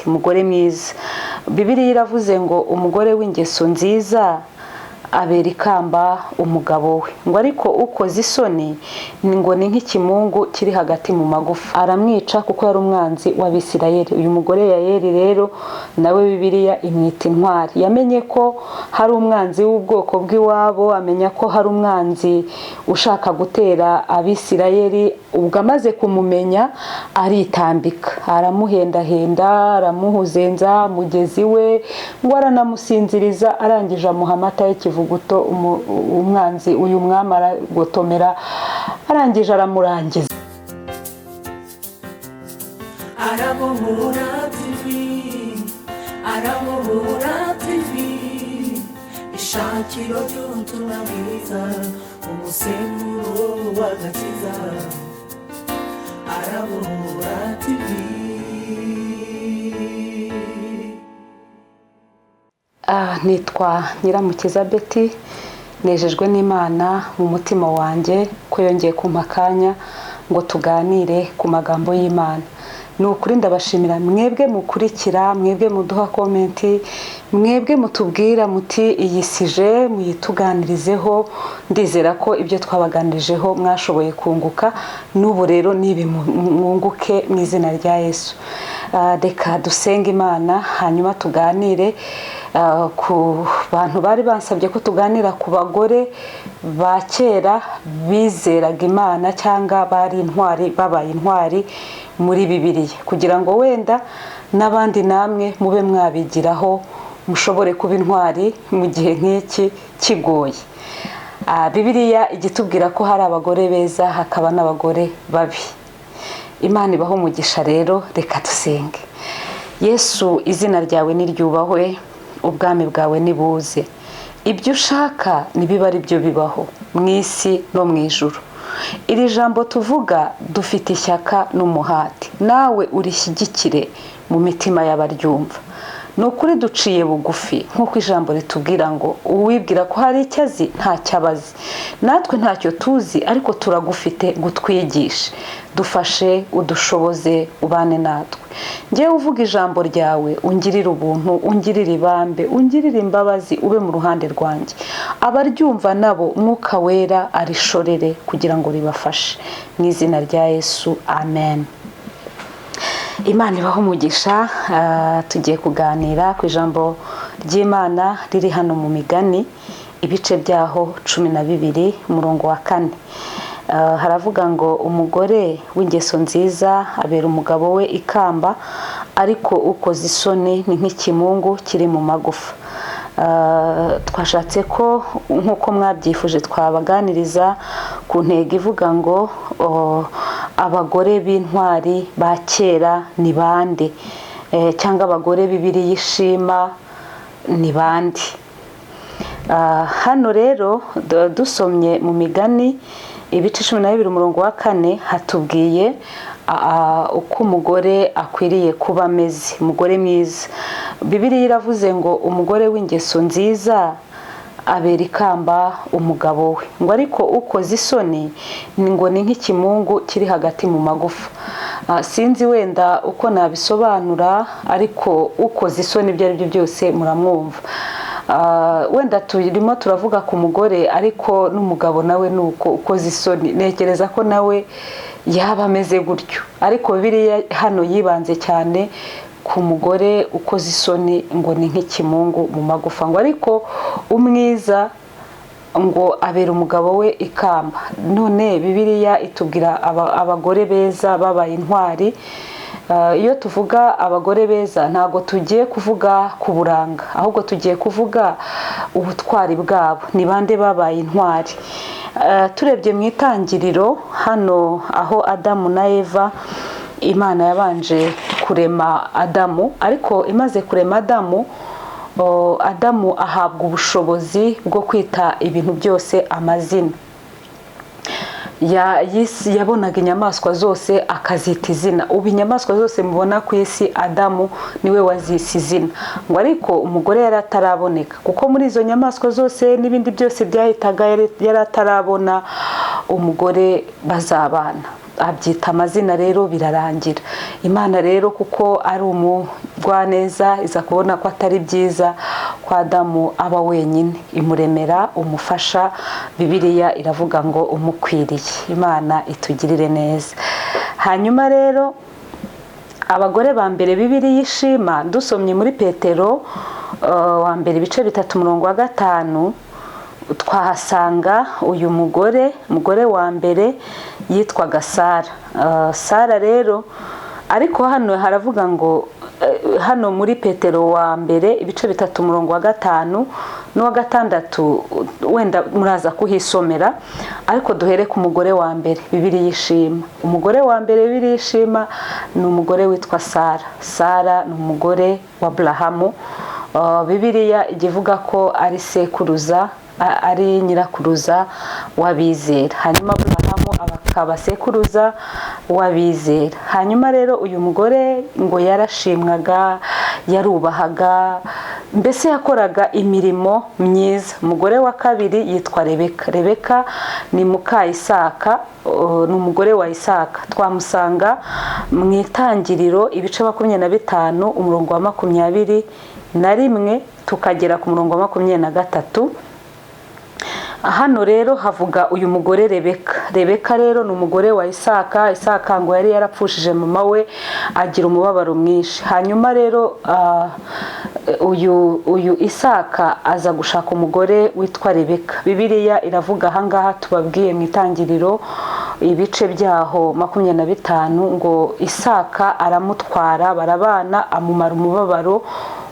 Umugore mwiza, Bibiliya iravuze ngo umugore w'ingeso nziza abera ikamba umugabo we, ngo ariko ukoze isoni ngo ni nk'ikimungu kiri hagati mu magufa, aramwica kuko yari umwanzi w'Abisirayeli. Uyu mugore Yayeli rero nawe Bibiliya imwita intwari. Yamenye ko hari umwanzi w'ubwoko bw'iwabo, amenya ko hari umwanzi ushaka gutera Abisirayeli. Ubwo amaze kumumenya aritambika, aramuhendahenda, aramuhuzenza mugezi we, ngo aranamusinziriza, arangije amuha amata y'ikivuguto. Umwanzi uyu mwami aragotomera, arangije aramurangiza. Arabohora TV, Arabohora TV, ishakiro ry'ubutumwa bwiza, umusemburo w'agakiza. Arabohora TV. Nitwa Nyiramukiza Betty, nejejwe n'Imana mu mutima wanjye ko yongeye kumpa akanya ngo tuganire ku magambo y'Imana. Ni ukuri ndabashimira mwebwe mukurikira, mwebwe muduha comment, mwebwe mutubwira muti iyi sujet muyituganirizeho. Ndizera ko ibyo twabaganirijeho mwashoboye kunguka, n'ubu rero nibi mwunguke mu izina rya Yesu. Reka dusenge Imana hanyuma tuganire. Ku bantu bari bansabye ko tuganira ku bagore ba kera bizeraga Imana cyangwa bari intwari, babaye intwari muri Bibiliya, kugira ngo wenda n'abandi namwe mube mwabigiraho, mushobore kuba intwari mu gihe nk'iki kigoye. Bibiliya igitubwira ko hari abagore beza hakaba n'abagore babi. Imana ibaho umugisha. Rero reka dusenge. Yesu, izina ryawe niryubahwe, ubwami bwawe nibuze, ibyo ushaka nibiba ari byo bibaho mu isi no mu ijuru. Iri jambo tuvuga dufite ishyaka n'umuhati, nawe urishyigikire mu mitima y'abaryumva. Ni ukuri duciye bugufi nk'uko ijambo ritubwira ngo uwibwira ko hari icyo azi ntacyo abazi. Natwe ntacyo tuzi, ariko turagufite ngo utwigishe, dufashe, udushoboze, ubane natwe. Ngewe uvuga ijambo ryawe, ungirire ubuntu, ungirire ibambe, ungirire imbabazi, ube mu ruhande rwanjye. Abaryumva nabo Mwuka Wera arishorere kugira ngo ribafashe, mu izina rya Yesu, amen. Imana ibaho umugisha. Tugiye kuganira ku ijambo ry'Imana riri hano mu Migani, ibice byaho 12, umurongo wa 4. Haravuga ngo umugore w'ingeso nziza abera umugabo we ikamba, ariko ukoze isoni ni nk'ikimungu kiri mu magufa. Twashatse ko nk'uko mwabyifuje twabaganiriza ku ntego ivuga ngo abagore b'intwari ba kera ni bande, cyangwa abagore Bibiliya ishima ni bande. Hano rero dusomye mu Migani ibice 12 umurongo wa 4, hatubwiye uko umugore akwiriye kuba ameze, umugore mwiza. Bibiliya iravuze ngo umugore w'ingeso nziza abera ikamba umugabo we, ngo ariko ukoze isoni ngo ni nk'ikimungu kiri hagati mu magufa. Sinzi wenda uko nabisobanura, ariko ukoze isoni ibyo ari byo byose muramwumva. Wenda turimo turavuga ku mugore, ariko n'umugabo nawe ni uko ukoze isoni, ntekereza ko nawe yaba ameze gutyo. Ariko Bibiliya hano yibanze cyane ku mugore ukoze isoni ngo ni nk'ikimungu mu magufa, ngo ariko umwiza ngo abera umugabo we ikamba. None Bibiliya itubwira abagore beza babaye intwari. Iyo tuvuga abagore beza ntabwo tugiye kuvuga ku buranga, ahubwo tugiye kuvuga ubutwari bwabo, ni bande babaye intwari. Turebye mu itangiriro hano aho Adamu na Eva, Imana yabanje kurema Adamu, ariko imaze kurema Adamu, Adamu ahabwa ubushobozi bwo kwita ibintu byose amazina. Yabonaga inyamaswa zose akazita izina. Ubu inyamaswa zose mubona ku isi Adamu niwe wazise izina. Ngo ariko umugore yari ataraboneka, kuko muri izo nyamaswa zose n'ibindi byose byahitaga yari atarabona umugore bazabana. Abyita amazina rero birarangira. Imana rero kuko ari mugwaneza iza kubona ko atari byiza ko Adamu aba wenyine, imuremera umufasha. Bibiliya iravuga ngo umukwiriye. Imana itugirire neza. Hanyuma rero abagore ba mbere Bibiliya ishima, dusomye muri Petero wa mbere ibice 3 umurongo wa 5, twahasanga uyu mugore. Umugore wa mbere yitwaga Sara. Sara rero, ariko hano haravuga ngo hano muri Petero wa mbere ibice 3 umurongo wa 5 n'uwa 6, wenda muraza kuhisomera, ariko duhere ku mugore wa mbere Bibiliya ishima. Umugore wa mbere Bibiliya ishima ni umugore witwa Sara. Sara ni umugore wa Aburahamu. Bibiliya ijya ivuga ko ari sekuruza, ari nyirakuruza w'abizera. Hanyuma Aburahamu akaba sekuruza w'abizera. Hanyuma rero uyu mugore ngo yarashimwaga, yarubahaga, mbese yakoraga imirimo myiza. Umugore wa kabiri yitwa Rebeka. Rebeka ni muka Isaka, ni umugore wa Isaka. Twamusanga mu Itangiriro ibice 25 umurongo wa 21 tukagera ku murongo wa 23. Hano rero havuga uyu mugore Rebeka. Rebeka rero ni umugore wa Isaka. Isaka ngo yari yarapfushije mama we, agira umubabaro mwinshi. Hanyuma rero uyu Isaka aza gushaka umugore witwa Rebeka. Bibiliya iravuga ahangaha tubabwiye mu Itangiriro ibice byaho 25 ngo Isaka aramutwara, barabana, amumara umubabaro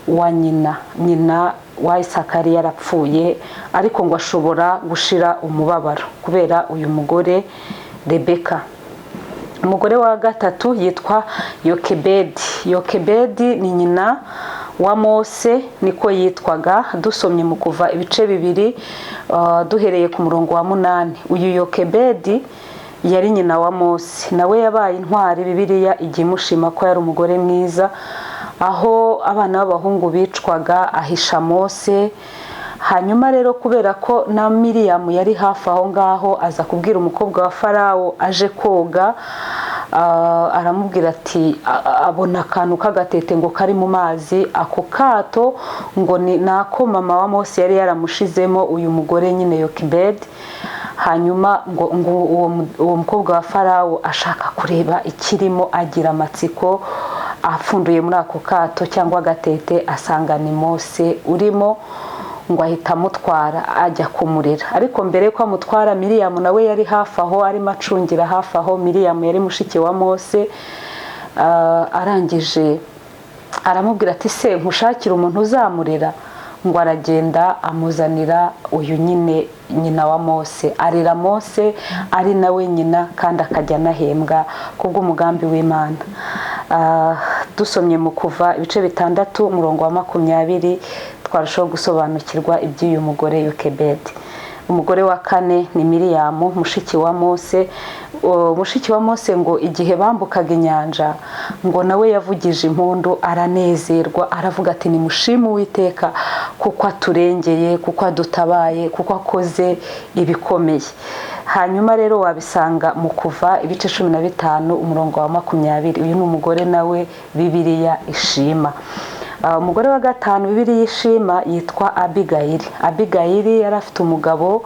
wa nyina. Nyina wa Isaka yari yarapfuye, ariko ngo ashobora gushira umubabaro kubera uyu mugore Rebeka. Umugore wa gatatu yitwa Yokebedi. Yokebedi ni nyina wa Mose, niko yitwaga. Dusomye mu Kuva ibice 2 duhereye ku murongo wa 8. Uyu Yokebedi yari nyina wa Mose, nawe yabaye intwari. Bibiliya ijya imushima ko yari umugore mwiza, aho abana b'abahungu bicwaga ahisha Mose. Hanyuma rero kubera ko na Miriyamu yari hafi aho ngaho, aza kubwira umukobwa wa Farawo aje koga, aramubwira ati abona akantu k'agatete ngo kari mu mazi. Ako kato ngo ni nako mama wa Mose yari yaramushizemo, uyu mugore nyine Yokebedi. Hanyuma ngo uwo mukobwa wa Farawo ashaka kureba ikirimo, agira amatsiko, apfunduye muri ako kato cyangwa agatete asanga ni Mose urimo, ngo ahita amutwara ajya kumurera. Ariko mbere ko amutwara, Miriyamu nawe yari hafi aho, arimo acungira hafi aho. Miriyamu yari mushiki wa Mose. Arangije aramubwira ati se nkushakire umuntu uzamurera? Ngo aragenda amuzanira uyu nyine nyina wa Mose, arera Mose ari nawe nyina, kandi akajya anahembwa kubw'umugambi w'Imana. Dusomye mu Kuva ibice 6 umurongo wa 20 twarushaho gusobanukirwa iby'uyu mugore Yokebedi. Umugore wa kane ni Miriyamu, mushiki wa Mose. Mushiki wa Mose ngo igihe bambukaga inyanja, ngo nawe yavugije impundu aranezerwa, aravuga ati nimushime Uwiteka kuko aturengeye, kuko adutabaye, kuko akoze ibikomeye. Hanyuma rero wabisanga mu Kuva ibice 15 umurongo wa 20. Uyu ni umugore nawe Bibiliya ishima. Umugore wa gatanu Bibiliya ishima yitwa Abigayili. Abigayili yari afite umugabo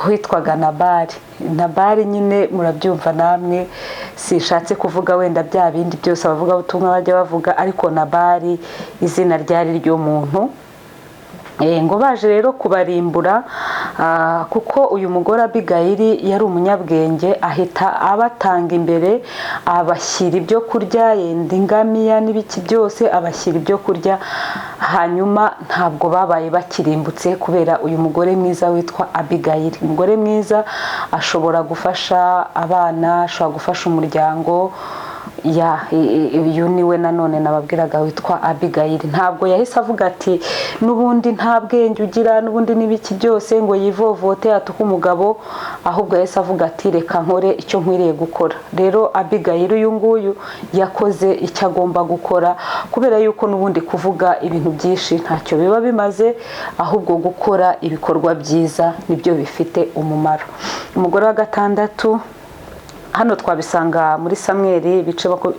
witwaga Nabali. Nabali nyine murabyumva namwe, sishatse kuvuga wenda bya bindi byose abavuga ubutumwa bajya bavuga, ariko Nabali izina ryari ry'umuntu. Ngo baje rero kubarimbura, kuko uyu mugore Abigayili yari umunyabwenge, ahita abatanga imbere, abashyira ibyo kurya, yenda ingamiya n'ibiki byose, abashyira ibyo kurya. Hanyuma ntabwo babaye bakirimbutse kubera uyu mugore mwiza witwa Abigayili. Umugore mwiza ashobora gufasha abana, ashobora gufasha umuryango. Ya uyu niwe nanone nababwiraga witwa Abigayili. Ntabwo yahise avuga ati n'ubundi nta bwenge ugira, n'ubundi n'ibiki byose, ngo yivovote atuke umugabo, ahubwo yahise avuga ati reka nkore icyo nkwiriye gukora. Rero Abigayili uyu nguyu yakoze icyo agomba gukora, kubera yuko n'ubundi kuvuga ibintu byinshi ntacyo biba bimaze, ahubwo gukora ibikorwa byiza nibyo bifite umumaro. Umugore wa gatandatu Hano twabisanga muri Samweli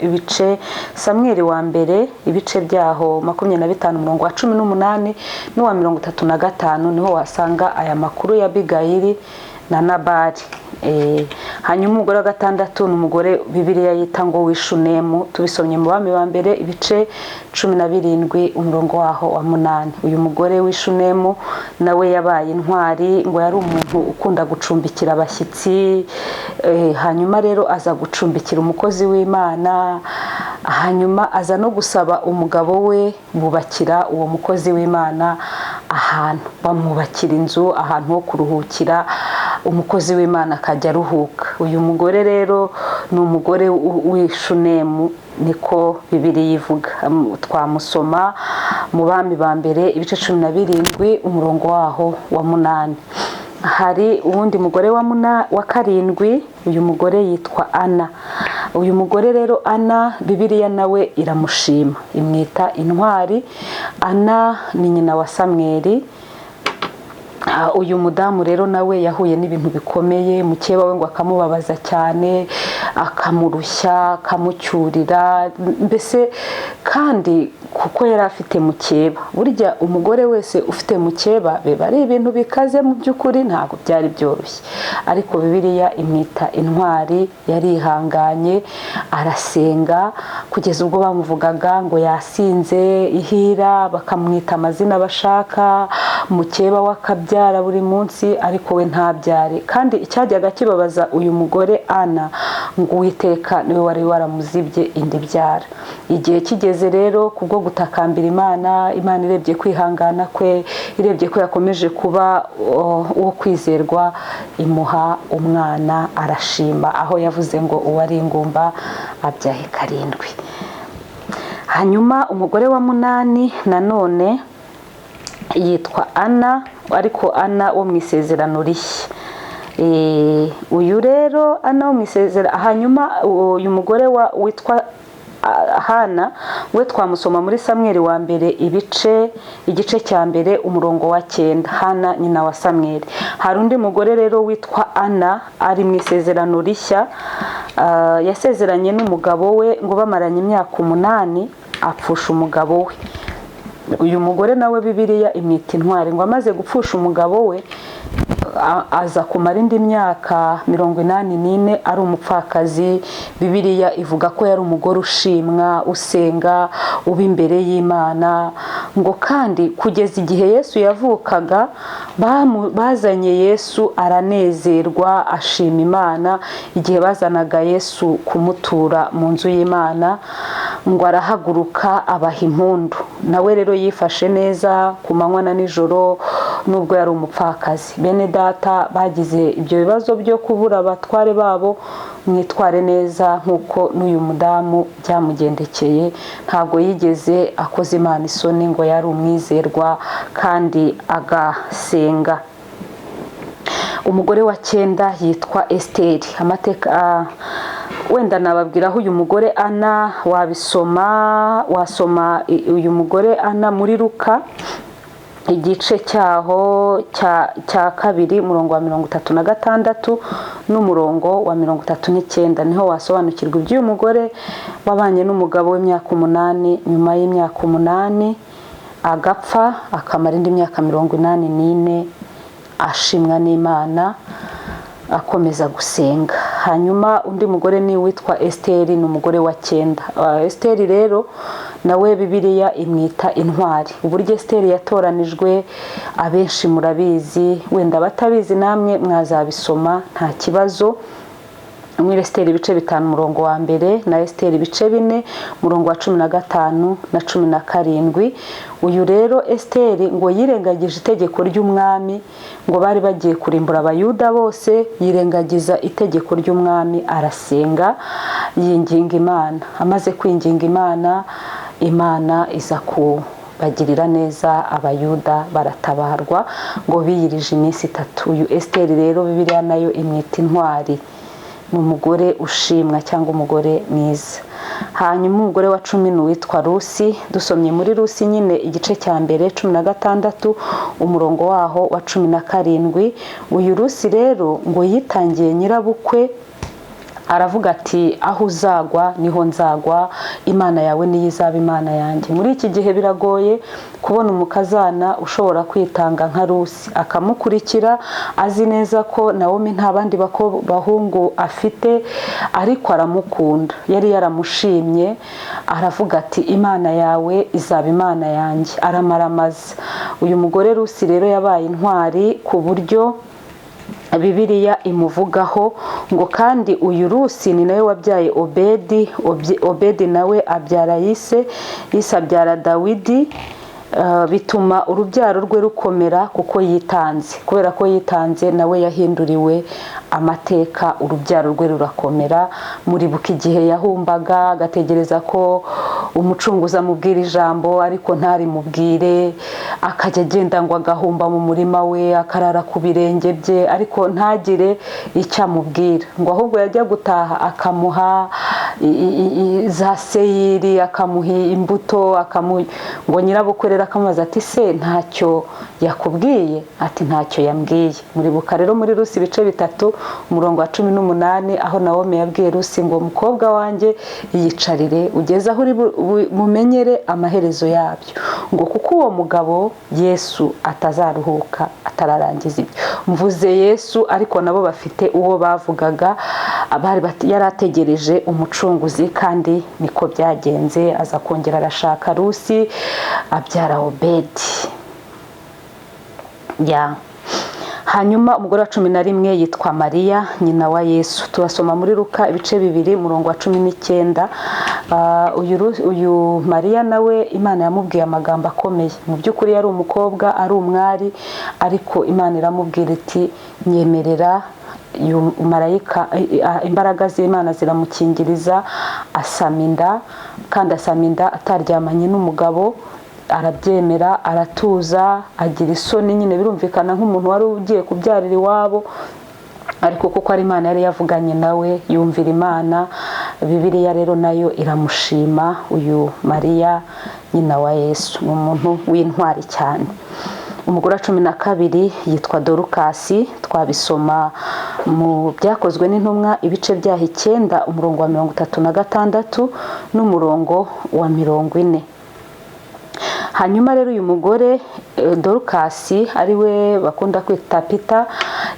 ibice Samweli wa mbere, ibice byaho 25, umurongo wa 18 n'uwa 35, niho wasanga aya makuru ya Abigayili na Nabali. Hanyuma umugore wa gatandatu ni umugore Bibiliya yita ngo w'Ishunemu, tubisomye mu Bami ba mbere ibice 17, umurongo waho wa 8. Uyu mugore w'Ishunemu nawe yabaye intwari, ngo yari umuntu ukunda gucumbikira abashyitsi, hanyuma rero aza gucumbikira umukozi w'Imana, hanyuma aza no gusaba umugabo we bubakira uwo mukozi w'Imana ahantu, bamwubakira inzu, ahantu ho kuruhukira, umukozi w'Imana akajya aruhuka. Uyu mugore rero ni umugore w'Ishunemu, niko Bibiliya ivuga. Twamusoma mu Bami ba mbere ibice 17, umurongo waho wa 8. Hari uwundi mugore wa karindwi, uyu mugore yitwa Ana. Uyu mugore rero Ana, Bibiliya nawe iramushima, imwita intwari. Ana ni nyina wa Samweli. Uyu mudamu rero nawe yahuye n'ibintu bikomeye, mukeba we ngo akamubabaza cyane, akamurushya, akamucyurira, mbese kandi kuko yari afite mukeba. Burya umugore wese ufite mukeba biba ari ibintu bikaze mu by'ukuri, ntabwo byari byoroshye. Ariko Bibiliya imwita intwari, yarihanganye, arasenga kugeza ubwo bamuvugaga ngo yasinze ihira, bakamwita amazina bashaka, mukeba we akabyara buri munsi, ariko we ntabyare. Kandi icyajyaga kibabaza uyu mugore Ana, ngo Uwiteka niwe wari waramuzibye indi byara. Igihe kigeze rero kubwo gutakambira Imana, Imana irebye kwihangana kwe, irebye ko yakomeje kuba uwo kwizerwa, imuha umwana arashima, aho yavuze ngo uwari ingumba abyaye 7. Hanyuma umugore wa 8 nanone yitwa Ana, ariko Ana wo mu isezerano rishya. Uyu rero Ana wo mu isezerano, hanyuma uyu mugore witwa Hana we twamusoma muri Samweli wa mbere igice cya mbere umurongo wa 9, Hana nyina wa Samweli. Hari undi mugore rero witwa Ana ari mu isezerano rishya, yasezeranye n'umugabo we ngo bamaranye imyaka 8, apfusha umugabo we. Uyu mugore nawe Bibiliya imwita intwari, ngo amaze gupfusha umugabo we aza kumara indi myaka 84 ari umupfakazi. Bibiliya ivuga ko yari umugore ushimwa, usenga, uba imbere y'Imana, ngo kandi kugeza igihe Yesu yavukaga bazanye Yesu aranezerwa, ashima Imana. Igihe bazanaga Yesu kumutura mu nzu y'Imana, ngo arahaguruka abaha impundu. Nawe rero yifashe neza ku manywa na nijoro nubwo yari umupfakazi. Bene data bagize ibyo bibazo byo kubura abatware babo, mwitware neza nk'uko n'uyu mudamu byamugendekeye. Ntabwo yigeze akoza Imana isoni, ngo yari umwizerwa kandi agasenga. Umugore wa 9 yitwa Esteri. Amateka wenda nababwira aho uyu mugore Ana wabisoma, wasoma uyu mugore Ana muri Luka igice cyaho cya 2, umurongo wa 36 n'umurongo wa 39, niho wasobanukirwa iby'uyu mugore wabanye n'umugabo w'imyaka 8, nyuma y'imyaka 8 agapfa, akamara indi myaka 84 ashimwa n'Imana, akomeza gusenga. Hanyuma undi mugore ni witwa Esteri, ni umugore wa 9. Esteri rero nawe Bibiliya imwita intwari. Uburyo Esteri yatoranijwe abenshi murabizi, wenda batabizi namwe mwazabisoma nta kibazo. Muri Esteri ibice 5 umurongo wa 1 na Esteri ibice 4 umurongo wa 15 na 17. Uyu rero Esteri ngo yirengagije itegeko ry'umwami, ngo bari bagiye kurimbura abayuda bose, yirengagiza itegeko ry'umwami arasenga, yinginga Imana. Amaze kwinginga Imana, Imana iza kubagirira neza, abayuda baratabarwa, ngo biyirije iminsi 3. Uyu Esteri rero Bibiliya nayo imwita intwari, ni umugore ushimwa cyangwa umugore mwiza. Hanyuma umugore wa 10 ni uwitwa Rusi. Dusomye muri Rusi nyine igice cya mbere 16 umurongo waho wa 17. Uyu Rusi rero ngo yitangiye nyirabukwe Aravuga ati aho uzagwa niho nzagwa, Imana yawe niyo izaba Imana yanjye. Muri iki gihe biragoye kubona umukazana ushobora kwitanga nka Rusi, akamukurikira azi neza ko Nawomi nta bandi bahungu afite, ariko aramukunda, yari yaramushimye, aravuga ati Imana yawe izaba Imana yanjye, aramaramaza. Uyu mugore Rusi rero yabaye intwari ku buryo Bibiliya imuvugaho ngo kandi uyu Rusi ni nawe wabyaye Obedi, Obedi nawe abyara Yise, Yise abyara Dawidi. Bituma urubyaro rwe rukomera kuko yitanze, kubera ko yitanze nawe yahinduriwe amateka, urubyaro rwe rurakomera. Muribuka igihe yahumbaga agategereza ko umucunguzi amubwira ijambo ariko ntarimubwire, akajya agenda ngo agahumba mu murima we, akarara ku birenge bye ariko ntagire icyo amubwira, ngo ahubwo yajya gutaha akamuha za seyiri, akamuha imbuto, ngo nyirabukwe rero akamubaza ati se ntacyo yakubwiye? Ati ntacyo yambwiye. Muribuka rero muri Rusi ibice 3 umurongo wa 18 aho Nawomi yabwiye Rusi ngo mukobwa wanjye yiyicarire ugeze aho uri mumenyere amaherezo yabyo, ngo kuko uwo mugabo Yesu atazaruhuka atararangiza ibyo. Mvuze Yesu ariko nabo bafite uwo bavugaga, abari yari ategereje umucunguzi, kandi niko byagenze. Aza kongera arashaka Rusi abyara Obedi. Hanyuma umugore wa 11 yitwa Mariya nyina wa Yesu. Turasoma muri Luka ibice 2 umurongo wa 19. Uyu Mariya nawe Imana yamubwiye amagambo akomeye. Mu by'ukuri yari umukobwa, ari umwari, ariko Imana iramubwira iti nyemerera. Marayika, imbaraga z'Imana ziramukingiriza, asama inda, kandi asama inda ataryamanye n'umugabo, arabyemera, aratuza, agira isoni nyine, birumvikana nk'umuntu wari ugiye kubyarira iwabo, ariko kuko ari Imana yari yavuganye nawe yumvira Imana. Bibiliya rero nayo iramushima uyu Mariya nyina wa Yesu, ni umuntu w'intwari cyane. Umugore wa 12 yitwa Dorukasi, twabisoma mu byakozwe n'intumwa ibice byaho 9 umurongo wa 36 n'umurongo wa 40. Hanyuma rero uyu mugore Dorukasi ariwe bakunda kwita Pita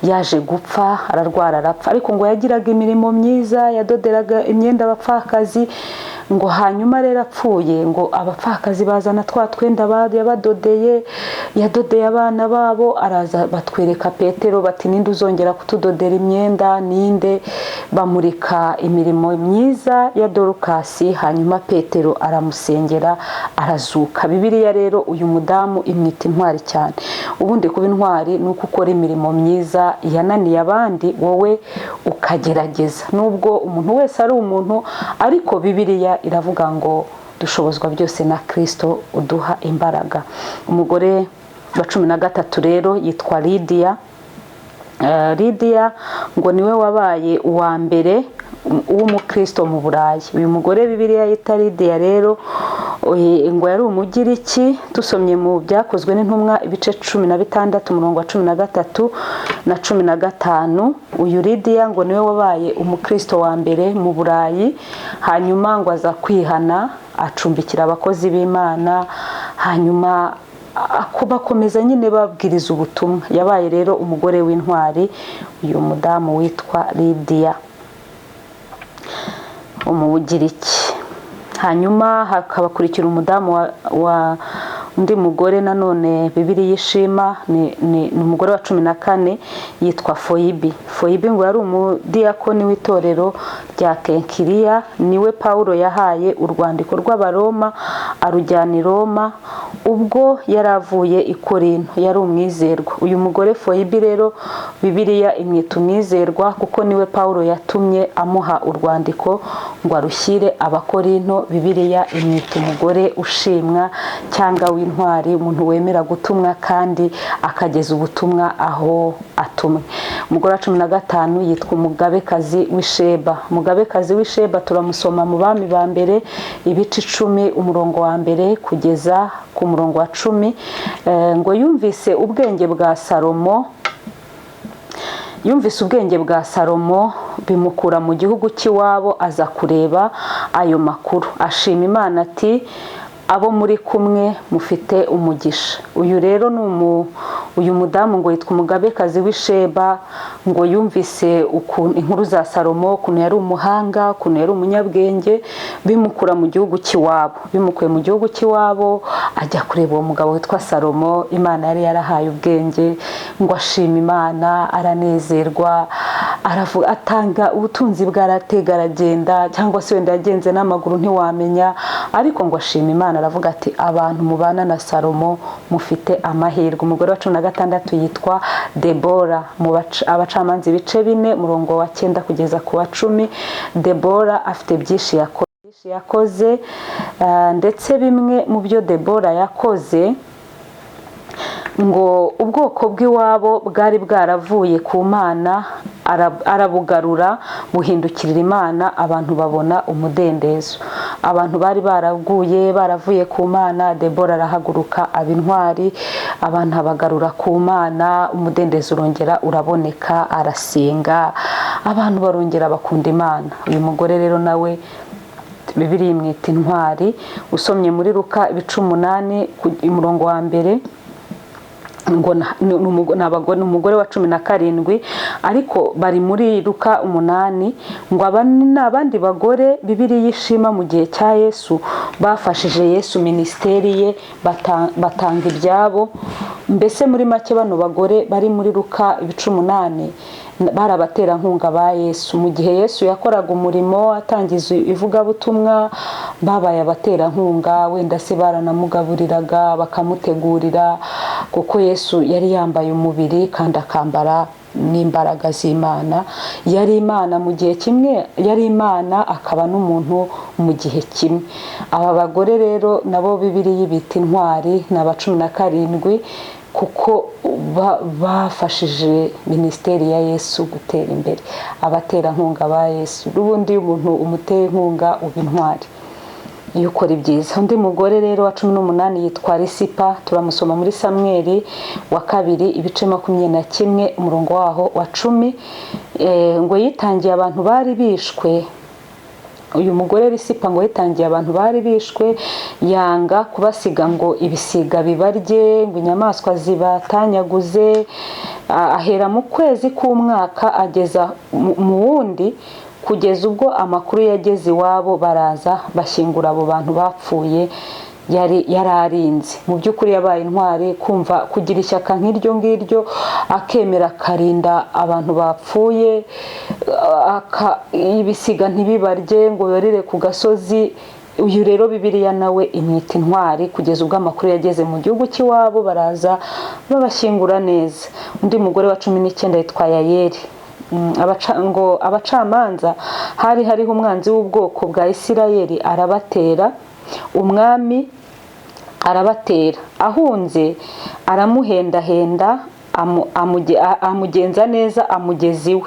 yaje gupfa, ararwara arapfa, ariko ngo yagiraga imirimo myiza, yadoderaga imyenda abapfakazi. Ngo hanyuma rero apfuye, ngo abapfakazi bazana twa twenda yabadodeye, yadodeye abana babo, araza batwereka Petero bati ninde uzongera kutudodera imyenda, ninde? Bamurika imirimo myiza ya Dorukasi, hanyuma Petero aramusengera arazuka. Bibiliya rero uyu mudamu imwita intwari cyane. Ubundi kuba intwari ni uko ukora imirimo myiza yananiye abandi, wowe ukagerageza. Nubwo umuntu wese ari umuntu, ariko Bibiliya iravuga ngo dushobozwa byose na Kristo uduha imbaraga. Umugore wa 13 rero yitwa Lidiya. Lidiya ngo niwe wabaye uwa mbere w'umukristo mu Burayi. Uyu mugore Bibiliya yita Lidiya rero ngo yari umugiriki. Tusomye mu byakozwe n'intumwa ibice 16 umurongo wa 13 na 15, uyu Lidiya ngo niwe wabaye umukristo wa mbere mu Burayi. Hanyuma ngo aza kwihana, acumbikira abakozi b'Imana, hanyuma bakomeza nyine babwiriza ubutumwa. Yabaye rero umugore w'intwari uyu mudamu witwa Lidiya umugiriki. Hanyuma hakabakurikira umudamu wa undi mugore nanone Bibiliya ishima, ni umugore wa 14 yitwa Foyibi. Foyibi ngo yari umudiyakoni w'itorero rya Kenkiriya, niwe Paulo yahaye urwandiko rw'Abaroma arujyana i Roma ubwo yari avuye i Korinto, yari umwizerwa. Uyu mugore Foyibi rero Bibiliya imwita umwizerwa kuko niwe Paulo yatumye amuha urwandiko ngo arushyire Abakorinto. Bibiliya imwita umugore ushimwa cyangwa w'intwari, umuntu wemera gutumwa kandi akageza ubutumwa aho atumwe. Umugore wa 15 yitwa umugabekazi w'Isheba. Umugabekazi w'Isheba turamusoma mu Bami ba mbere ibice 10 umurongo wa mbere kugeza ku murongo wa 10. Ngo yumvise ubwenge bwa Salomo, Yumvise ubwenge bwa Salomo bimukura mu gihugu cy'iwabo, aza kureba ayo makuru, ashima Imana ati: "Abo muri kumwe mufite umugisha." Uyu rero ni uyu mudamu ngo yitwa umugabekazi w'Isheba, ngo yumvise ukuntu inkuru za Salomo, ukuntu yari umuhanga, ukuntu yari umunyabwenge, bimukura mu gihugu cy'iwabo. Bimukuye mu gihugu cy'iwabo, ajya kureba uwo mugabo witwa Salomo Imana yari yarahaye ubwenge. Ngo ashima Imana, aranezerwa, aravuga, atanga ubutunzi bwe, aratega aragenda, cyangwa se wenda yagenze n'amaguru ntiwamenya, ariko ngo ashima Imana, aravuga ati: "Abantu mubana na Salomo mufite amahirwe." Umugore wa 16 yitwa Debora. Mu Abacamanza ibice 4, umurongo wa 9 kugeza ku wa 10. Debora afite byinshi yakoze, ndetse bimwe mu byo Debora yakoze, ngo ubwoko bw'iwabo bwari bwaravuye ku Mana arabugarura, buhindukirira Imana, abantu babona umudendezo. Abantu bari baraguye, baravuye ku Mana, Debora arahaguruka aba intwari, abantu abagarura ku Mana, umudendezo urongera uraboneka, arasenga, abantu barongera bakunda Imana. Uyu mugore rero nawe Bibiliya imwita intwari. Usomye muri Luka ibice 8, umurongo wa 1, ngo ni umugore wa 17, ariko bari muri Luka 8. Ngo aba ni abandi bagore Bibiliya ishima mu gihe cya Yesu, bafashije Yesu minisiteri ye, batanga ibyabo. Mbese muri make, bano bagore bari muri Luka ibice 8 bari abaterankunga ba Yesu mu gihe Yesu yakoraga umurimo, atangiza ivugabutumwa. Babaye abaterankunga, wenda se baranamugaburiraga, bakamutegurira, kuko Yesu yari yambaye umubiri kandi akambara n'imbaraga z'Imana. Yari Imana mu gihe kimwe, yari Imana akaba n'umuntu mu gihe kimwe. Aba bagore rero nabo Bibiliya ibita intwari, ni aba 17, kuko bafashije minisiteri ya Yesu gutera imbere, abaterankunga ba Yesu. N'ubundi iyo umuntu umuteye inkunga uba intwari, iyo ukora ibyiza. Undi mugore rero wa 18 yitwa Risipa. Turamusoma muri Samweli wa kabiri ibice 21, umurongo waho wa 10. Ngo yitangiye abantu bari bishwe. Uyu mugore Risipa ngo yitangiye abantu bari bishwe, yanga kubasiga ngo ibisiga bibarye, ngo inyamaswa zibatanyaguze. Ahera mu kwezi k'umwaka ageza mu wundi, kugeza ubwo amakuru yageze iwabo, baraza bashyingura abo bantu bapfuye yari yararinze. Mu by'ukuri yabaye intwari, kumva kugira ishyaka nk'iryo ngiryo, akemera akarinda abantu bapfuye, ibisiga ntibibarye, ngo yorire ku gasozi. Uyu rero Bibiliya nawe imwita intwari, kugeza ubwo amakuru yageze mu gihugu cy'iwabo, baraza babashyingura neza. Undi mugore wa 19 yitwa Yayeli. Ngo abacamanza, hari hariho umwanzi w'ubwoko bwa Isirayeli, arabatera, umwami arabatera. Ahunze, aramuhendahenda, amugenza neza, amugeza iwe,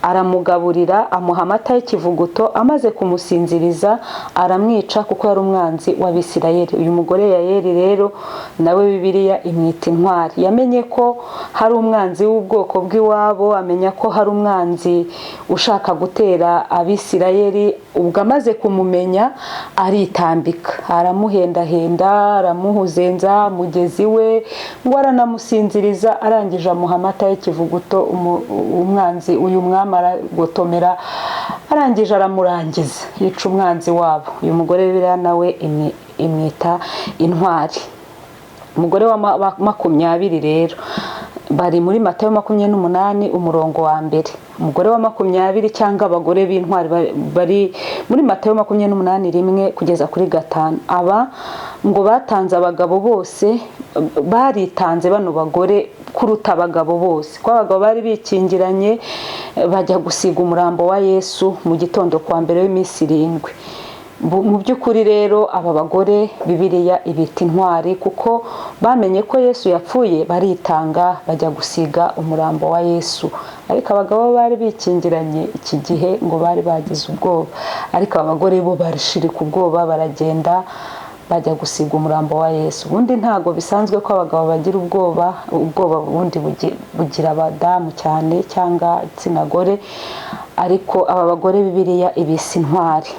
aramugaburira, amuha amata y'ikivuguto. Amaze kumusinziriza aramwica, kuko yari umwanzi w'Abisirayeli. Uyu mugore Yayeli rero nawe Bibiliya imwita intwari. Yamenye ko hari umwanzi w'ubwoko bw'iwabo, amenya ko hari umwanzi ushaka gutera Abisirayeli. Ubwo amaze kumumenya aritambika, aramuhendahenda, aramuhuzenza, amugeza iwe, ngo aranamusinziriza, arangije amuha amata y'ikivuguto. Umwanzi, uyu mwami aragotomera, arangije aramurangiza, yica umwanzi wabo. Uyu mugore Bibiliya nawe imwita intwari. Umugore wa 20 rero bari muri Matayo 28, umurongo wa 1. Umugore wa 20 cyangwa abagore b'intwari bari muri Matayo 28, 1 kugeza kuri 5. Aba ngo batanze abagabo bose, baritanze bano bagore kuruta abagabo bose, kuko abagabo bari bikingiranye, bajya gusiga umurambo wa Yesu mu gitondo kwa mbere w'iminsi 7. Mu by'ukuri rero aba bagore Bibiliya ibita intwari, kuko bamenye ko Yesu yapfuye, baritanga bajya gusiga umurambo wa Yesu. Ariko abagabo bari bikingiranye iki gihe, ngo bari bagize ubwoba, ariko aba bagore bo barishirika ubwoba, baragenda. Bajya gusiga umurambo wa Yesu. Ubundi ntabwo bisanzwe ko abagabo bagira ubwoba. Ubwoba ubundi bugira abadamu cyane cyangwa igitsina gore, ariko aba bagore Bibiliya ibisa intwari.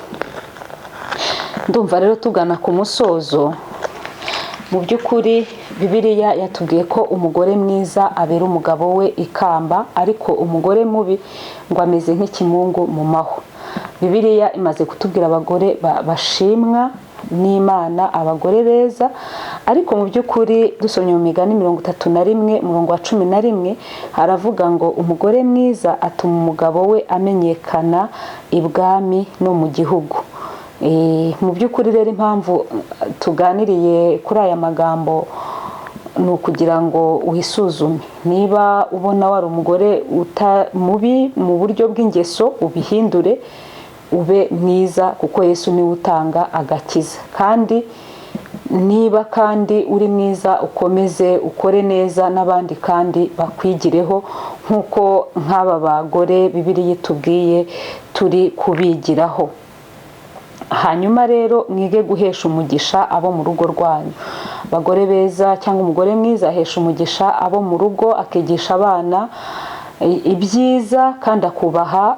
Ndumva rero tugana ku musozo. Mu by'ukuri Bibiliya yatubwiye ko umugore mwiza abera umugabo we ikamba, ariko umugore mubi ngo ameze nk'ikimungu mu mahwa. Bibiliya imaze kutubwira abagore bashimwa n'Imana, abagore beza, ariko mu by'ukuri dusomye mu Migani 31 umurongo wa 11 haravuga ngo umugore mwiza atuma umugabo we amenyekana ibwami no mu gihugu. Mu by'ukuri rero impamvu tuganiriye kuri aya magambo ni ukugira ngo wisuzume niba ubona wari umugore mubi mu buryo bw'ingeso, ubihindure ube mwiza, kuko Yesu niwe utanga agakiza. Kandi niba kandi uri mwiza, ukomeze ukore neza n'abandi kandi bakwigireho, nk'uko nk'aba bagore Bibiliya itubwiye turi kubigiraho. Hanyuma rero mwige guhesha umugisha abo mu rugo rwanyu. Abagore beza cyangwa umugore mwiza ahesha umugisha abo mu rugo, akigisha abana ibyiza kandi akubaha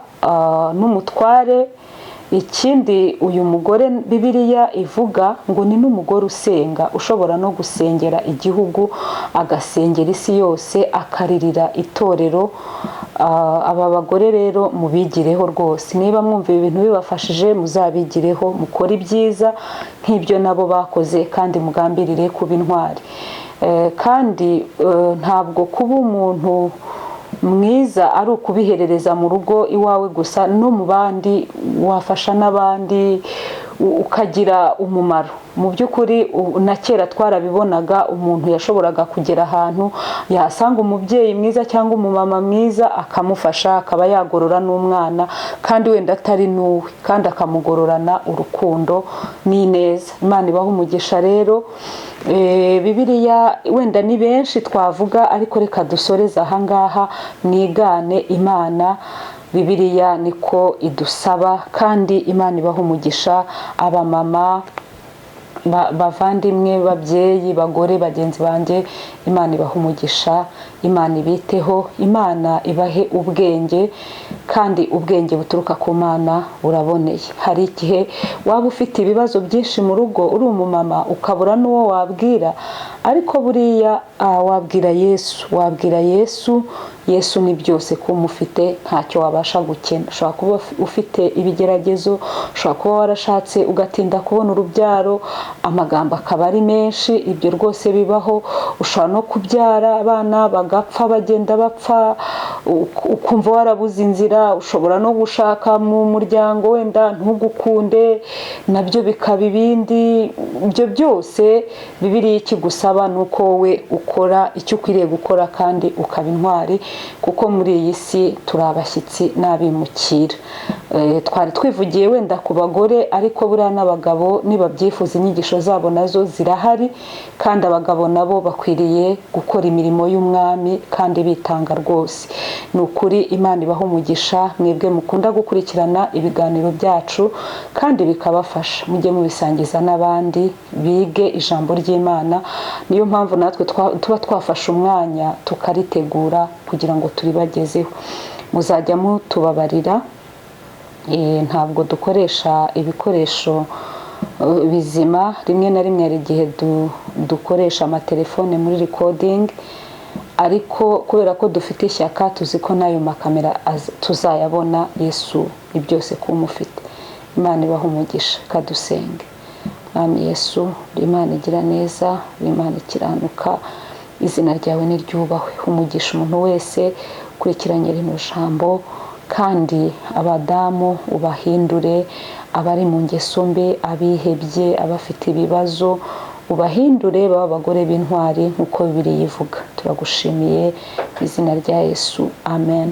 n'umutware. Ikindi uyu mugore Bibiliya ivuga ngo ni n'umugore usenga, ushobora no gusengera igihugu, agasengera isi yose, akaririra itorero. Aba bagore rero mubigireho rwose. Niba mwumva ibi bintu bibafashije, muzabigireho, mukore ibyiza nk'ibyo nabo bakoze, kandi mugambirire kuba intwari. Kandi ntabwo kuba umuntu mwiza ari ukubiherereza mu rugo iwawe gusa, no mu bandi wafasha n'abandi, ukagira umumaro. Mu by'ukuri na kera twarabibonaga, umuntu yashoboraga kugera ahantu yasanga umubyeyi mwiza cyangwa umumama mwiza akamufasha, akaba yagorora n'umwana kandi wenda atari n'uwe, kandi akamugororana urukundo n'ineza. Imana ibahe umugisha rero. Bibiliya wenda ni benshi twavuga, ariko reka dusoreze ahangaha. Mwigane Imana, Bibiliya niko idusaba, kandi Imana ibahe umugisha. Abamama, bavandimwe, babyeyi, bagore bagenzi banjye, Imana ibahe umugisha, Imana ibiteho, Imana ibahe ubwenge, kandi ubwenge buturuka ku Mana buraboneye. Hari igihe waba ufite ibibazo byinshi mu rugo, uri umumama, ukabura n'uwo wabwira, ariko buriya wabwira Yesu, wabwira Yesu. Yesu ni byose, kuba umufite ntacyo wabasha gukena. Ushobora kuba ufite ibigeragezo, ushobora kuba warashatse ugatinda kubona urubyaro, amagambo akaba ari menshi, ibyo rwose bibaho. Ushobora no kubyara abana bagapfa, bagenda bapfa, ukumva warabuze inzira. Ushobora no gushaka mu muryango wenda ntugukunde, nabyo bikaba ibindi. Ibyo byose Bibiliya ikigusaba ni uko wowe ukora icyo ukwiriye gukora kandi ukaba intwari, kuko muri iyi si turi abashyitsi n'abimukira. Twari twivugiye wenda ku bagore, ariko buriya n'abagabo nibabyifuza inyigisho zabo nazo zirahari, kandi abagabo nabo bakwiriye gukora imirimo y'umwami kandi bitanga rwose. Ni ukuri Imana ibahe umugisha mwebwe mukunda gukurikirana ibiganiro byacu kandi bikabafasha, mujye mubisangiza n'abandi bige ijambo ry'Imana. Niyo mpamvu natwe tuba twafashe umwanya tukaritegura kugira ngo turibagezeho. Muzajya mutubabarira, ntabwo dukoresha ibikoresho bizima, rimwe na rimwe hari igihe dukoresha amatelefone muri recording, ariko kubera ko dufite ishyaka tuzi ko n'ayo makamera tuzayabona. Yesu ni byose kuba umufite. Imana ibahe umugisha. Kadusenge. Mwami Yesu, uri Imana igira neza, uri Imana ikiranuka, izina ryawe niryubahwe. Umugisha umuntu wese ukurikiranye rino jambo, kandi abadamu ubahindure, abari mu ngeso mbi, abihebye, abafite ibibazo, ubahindure babe abagore b'intwari nk'uko Bibiliya ivuga. Turagushimiye mu izina rya Yesu, amen.